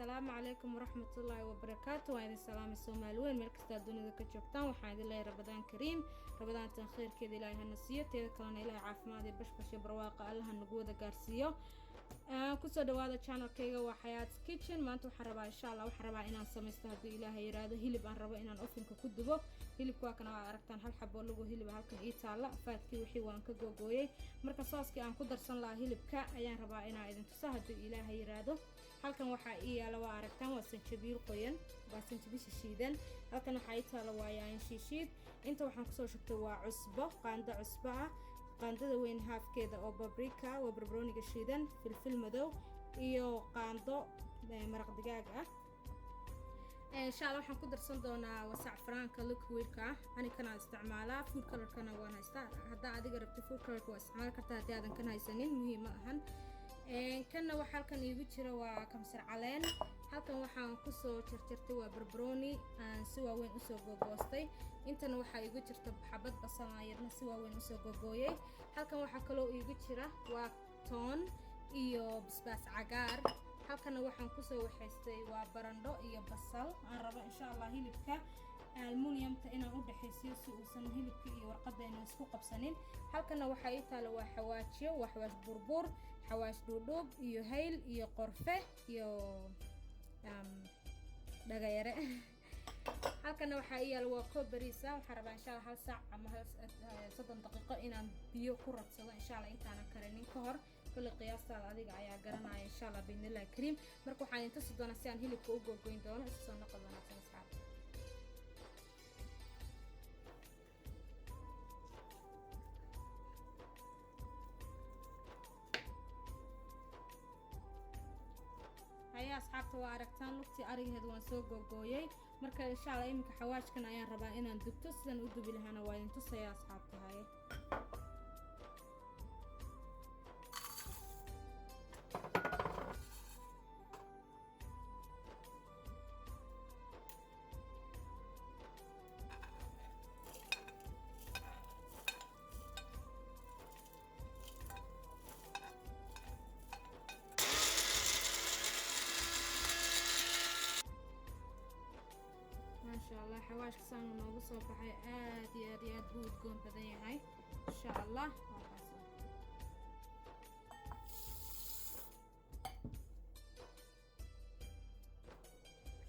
Assalaamu calaykum waraxmatullaahi wabarakaatu. Waa idin salaamay Soomaali weyn meel kastaa dunida ka joogtaan. Waxaan idin leeyahay Rabadaan kariim, Rabadaantan khayrkeeda Ilaahay hana siiyo, teeda kalena Ilaahay caafimaad iyo bashbash iyo barwaaqa Allaha nagu wada gaarsiiyo. Kusoo dhawaada channelkayga, waa Xayaat Kitchen. Maanta waxaan rabaa, insha Allah, waxaan rabaa inaan samaysto, haddii Ilaahay yiraahdo, hilib aan rabo inaan ovenka ku dubo. Hilibka waa kana, waa aragtaan, hal xabo lagu hilib halkan ii taalla. Faadkii wixii waan ka googooyey. Marka saucekii aan ku darsan lahaa hilibka ayaan rabaa inaan idin tuso, haddii Ilaahay yiraahdo. Halkan waxaa ii yaala, waa aragtaan, waa sanjabiil qoyan, waa sanjabiisha shiidan. Halkan waxaa ii taala waa yaayin shiishiid. Inta waxaan kusoo shubtay waa cusbo, qaando cusbo ah, qaandada weyn halfkeeda oo paprika, waa barbarooniga shiidan, filfil madow iyo qaando maraq digaag ah. Insha Allah waxaan ku darsan doonaa sacfraanka liquidka ah. Anikanaa isticmaalaa, food colorkana waan haystaa. Haddaa adiga rabta food colorka waa isticmaali kartaa, haddii aadan kan haysanin muhiim ma ahan. Kanna waxa halkan iigu jira waa kamsar caleen. Halkan waxaan kusoo jarjartay waa barbarooni aan si waaweyn usoo googoostay. Intana waxaa iigu jirta xabad basal aan yarna si waaweyn usoo googooyay. Halkan waxaa kaloo iigu jira waa toon iyo basbaas cagaar. Halkana waxaan kusoo waxaystay waa barandho iyo basal aan rabo, insha Allah, hilibka aluminiumta inaan u dhexaysiyo si uusan hilibka iyo warqadayna isku qabsanin. Halkana waxaa ii taala waa xawaajiyo, waa xawaash buurbuur, xawaash dhuudhuub iyo hayl iyo qorfe iyo dhagayare. Halkana waxaa ii yaala waa koob bariisa. Waxaan rabaa, insha Allah, hal saac ama hal 30 daqiiqo inaan biyo ku radsado, insha Allah, intaanan karinin ka hor. Kulli qiyaastaada adiga ayaa garanaya, insha Allah, biidnillahi kariim. Marka waxaan idin tusi doonaa si aan hilibka u googoyn doono. Isu soo noqod wanaagsan, asxaab. Haya asxaabta, waa aragtaan, lugtii arigaheed waan soo googooyey. Marka insha Allah iminka xawaashkan ayaan rabaa inaan dubto. Sidaan u dubi lahaana waa idin tusaya, asxaabta. Haye. Maasha Allah, xawaashka saanu noogu soo baxay. Aad iyo aad iyo aad buu udgoon badan yahay, insha Allah. Waa kaas.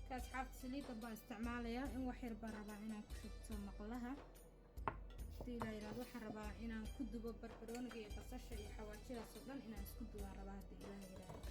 Ka asxaabta, saliidda baan isticmaalayaa. In wax yar baan rabaa inaan ku shubto maqlaha, hadii la yidhahdo. Waxaan rabaa inaan ku dubo barbarooniga iyo basasha iyo xawaajadaas oo dhan inaan isku dubaan rabaa, haddii Ilaah yidhaahdo.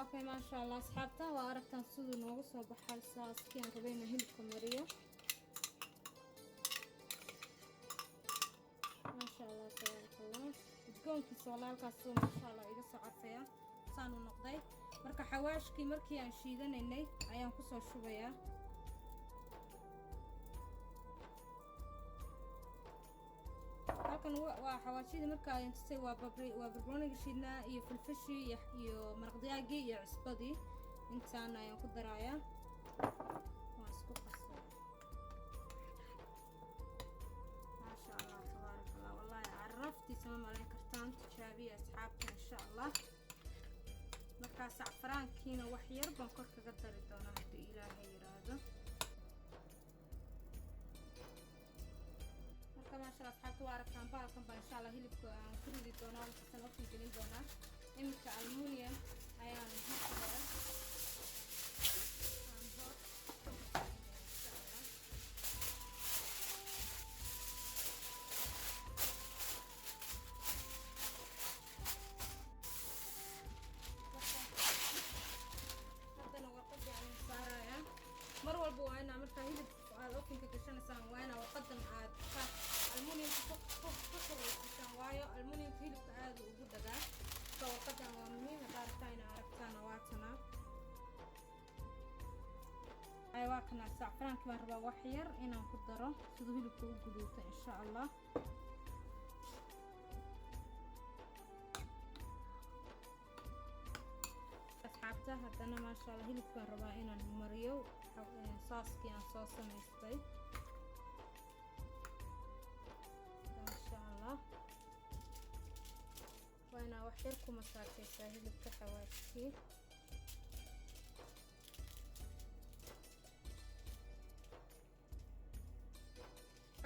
Okay, maasha Allah, asxaabta, waa aragtaan siduu noogu soo baxay saucekii aan rabay inaan hilibka mariyo. Maasha Allah, tabaaraka Allah, udgoonkiisa walaalkaas maasha Allah iga soo carfaya saanu noqday. Marka xawaashkii markii aan shiidanaynay ayaan kusoo shubayaa. Halkan waa xawaashidii marka aan tusay, waa babri, waa barbarooniga shiidnaa iyo filfishii iyo maraq digaagii iyo cusbadii. Intaan ayaan ku darayaa, waan isku qasay. Maasha Allah, tabaaraka Allah, wallahi caraftiisa ma malayn kartaan. Tijaabiya, asxaabta, insha Allah. Markaa sacfaraankiina wax yar baan kor kaga dari doonaa, hadduu Ilaahay yiraahdo. Marka, maasha Allah, asxaabta, waa aragtaan. Bahalkan baa, insha Allah, hilibka aan ku ridi doonaa, markaasaan oven gelin doonaa. Iminka aluminium ayaan marka hore aan hoos, insha Allah. Haddana warqadii ayaan saarayaa. Mar walba waa inaa markaa hilib aad ovenka gashanaysaan, waa inaa warqadan aad ka aluminiumka ku koreysiisaan, waayo aluminiumka hilibka aada ugu dhagaa. So warqadan waa muhiim. Haddaa rabtaa inaa aragtaana, waa tanaa. Ay, waa kana sacfraankii. Baan rabaa wax yar inaan ku daro siduu hilibka u guduuto, insha Allah. Asxaabta, haddana, maasha Allah, hilibkaan rabaa inaan mariyo saucekii aan soo samaystay, maasha Allah. Waa inaa wax yar ku masaajeysaa hilibka xawaashkii.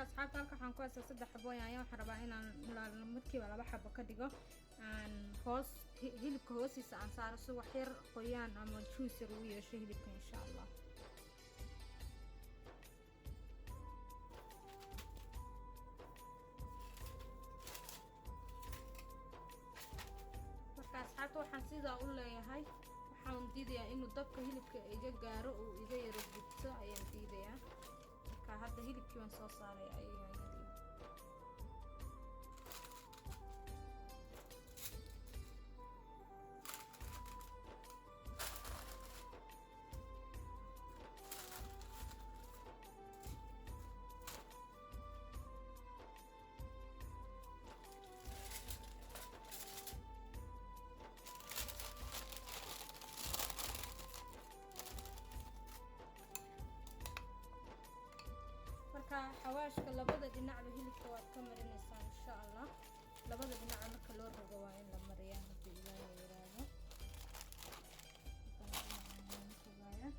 Asxaabta, halka waxaan ku haystaa saddex xabo yaanya. Waxaan rabaa inaan markiiba laba xabo ka dhigo, aan hoos hilibka hoostiisa aan saaro, si wax yar qoyaan ama juice yar ugu yeesho hilibka, insha Allah. Marka, asxaabta, waxaan sidaa u leeyahay, waxaan diidayaa inuu dabka hilibka iga gaaro, uu iga yaro gubto ayaan diidayaa. Marka hadda hilibkii baan soo saaraya ayaga yaanyadii. Marka xawaashka labada dhinacba hilibka waad ka marinaysaa, insha Allah. Labada dhinaca marka loo rogo waa in la mariyaa, haddii Ilaahay yiraahdo. Haddana dhinacan waan rogaaya,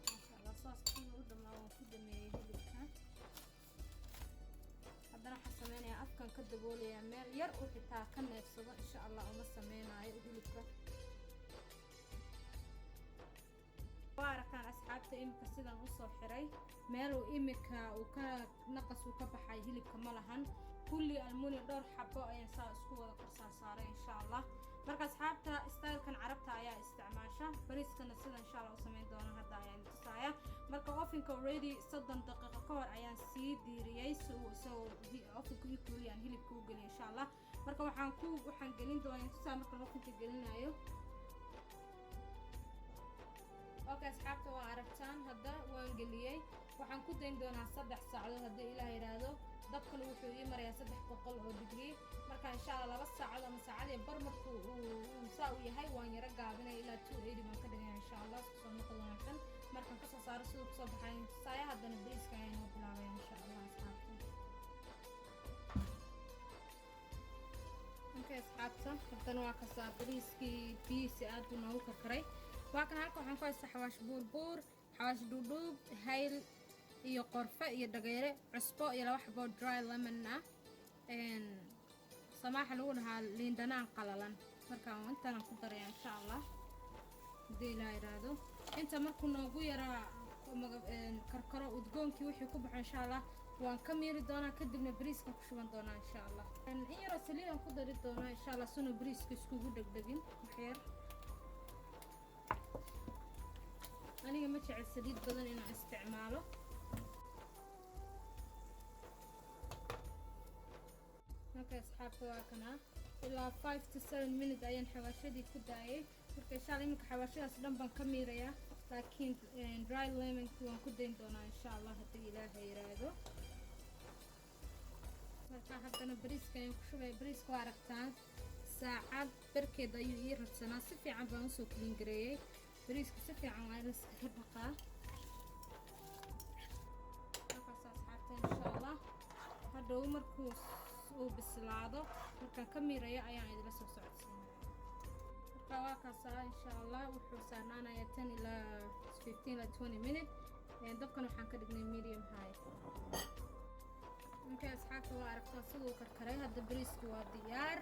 maasha Allah. Saucekii u dhamaa waan ku dhameeyey hilibka. Haddana waxaan sameynayaa, afkan ka daboolayaa, meel yar uu xitaa ka neefsado, insha Allah, uma sameynayo hilibka. Waa aragtaan, asxaabta, imika sidan usoo xiray. Meeluu imika uu ka naqas uu ka baxay hilibka ma lahan. Kulli almuni dhowr xabo ayaan saa isku wada korsaar saaray, insha Allah. Marka, asxaabta, stylekan Carabta ayaa isticmaasha. Bariiskana sida, insha Allah, u sameyn doona hadda ayaan tusaaya. Marka ovenka already 30 daqiiqo ka hor ayaan sii diiriyey, si uu isagoo ovenka ii kululiyaan hilibka u geliyo, insha Allah. Marka waxaan gelin doonaa tusaa markaan ovenka gelinayo. Okay, asxaabta, waa aragtaan, hadda waan geliyey. Waxaan ku dayn doonaa 3 saacadood, haddii Ilaah yidhaahdo. Dabkana wuxuu ii marayaa 300 oo digrii. Marka, insha Allah, 2 saacadood ama saacad iyo bar markuu uu saa u yahay, waan yaro gaabinaya, ilaa 280 baan ka dhigaya, insha Allah. Isku soo noqod wanaagsan. Markaan kasoo saaro siduu kusoo baxay tusaaya. Haddana bariiska ayaa inoo bilaabaya, insha Allah, asxaabta. Okay, asxaabta, haddana waa kasaa bariiskii, biyihiisi aad buu noogu karkaray. Waa kan. Halka waxaan ku haystaa xawaash buurbuur, xawaash dhuudhuub, hayl iyo qorfe iyo dhageere, cusbo iyo laba xabo dry lemon ah, samaaxa lagu dhahaa liin dhanaan qalalan. Marka intaanaan ku daraya, insha Allah, haddii Ilaa yidhaahdo. Inta markuu noogu yaraa karkaro, udgoonkii wixii ku baxo, insha Allah, waan ka miiri doonaa. Kadibna bariiskan ku shuban doonaa, insha Allah. In yaroo saliidaan ku dari doonaa, insha Allah, sunu bariiska iskugu dhegdhegin waxyar. Aniga ma jecel saliid badan inaan isticmaalo. Marka, asxaabta, waa kanaa. Ilaa 5 to 7 minute ayaan xawaashadii ku daayay. Marka, insha Allah, iminka xawaashadaas dhan baan ka miirayaa, laakiin dry lemonki waan ku dayn doonaa, insha Allah, haddii Ilaaha yiraahdo. Marka haddana bariiska ayaan ku shubaya. Bariiska waa aragtaan, saacad barkeed ayuu ii rabsanaa. Si fiican baan usoo clean gareeyey bariiska. Si fiican waa in laskaga dhaqaa. Markaas, asxaabta, insha Allah, hadhow. Hadhow markuu uu bislaado, markaan ka miirayo, ayaan idila soo socodsiinaya. Marka waa kaasaa, insha Allah. Wuxuu saarnaanayaa 10 ilaa 15 ilaa 20 minute. Dabkan waxaan ka dhignay medium high. Markay asxaabta, waa aragtaa siduu karkaray. Hadda bariisku waa diyaar,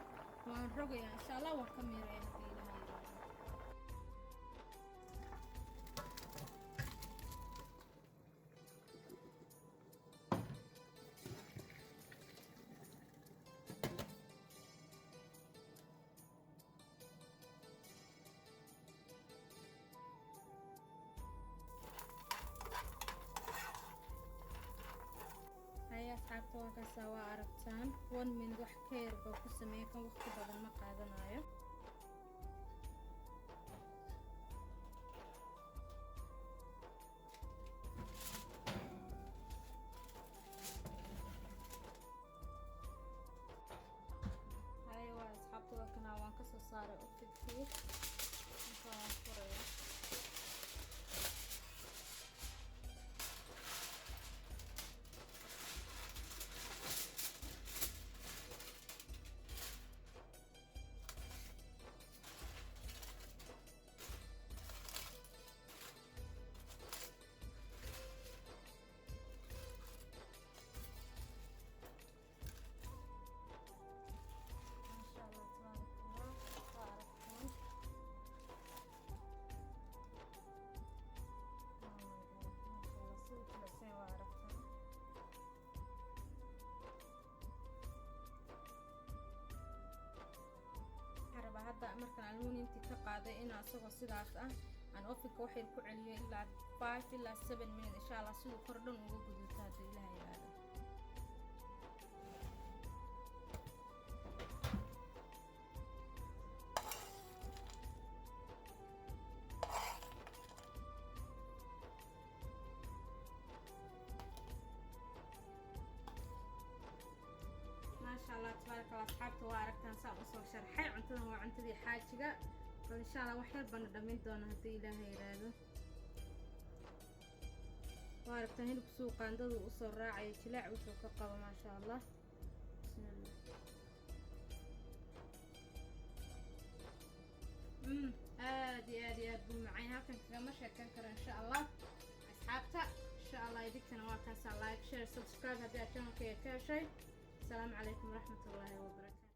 waan rogayaa insha Allah, waan ka miiraya haddii Ilaha yiraahdo. Haya asxaabta, waa kaasaa, waa aragtaan. One minute wax ka yar baa ku sameeya kan, waqti badan ma qaadanayo. Haya, waa asxaabta, waa kanaa, waan kasoo saaray ovenkii. Marka waan furaya. Maasha Allah, tabaarak Allah, waa aragtaan. Oh my God, maasha Allah, siduu jilicsan waa aragtaan. Waxaan rabaa hadda markaan aluminiumtii ka qaaday inaa isagoo sidaas ah aan ovenka wax yar ku celiyo, ilaa 5 ilaa 7 minute insha Allah, siduu kor dhan uga guduto haddii Ilaha yiraahdo. Maasha Allah, tabaarak Allah. Asxaabta, waa aragtaan saan usoo sharxay cuntadan. Waa cuntadii xaajiga. Bal insha Allah wax yar baana dhammayn doona haddii Ilaaha yiraahdo. Waa aragtaan hilibka suu qaandadu usoo raacaya, jilaac wuxuu ka qabo, maasha Allah. Bismillah. Aad iyo aad iyo aad buu macaan, halkan kagama sheekan karo insha Allah. Asxaabta, insha Allah idinkana waa kaasaa. Like, share, subscribe haddii aad channelkayga ka heshay. Asalaamu calaykum waraxmat ullaahi wabarakaatu.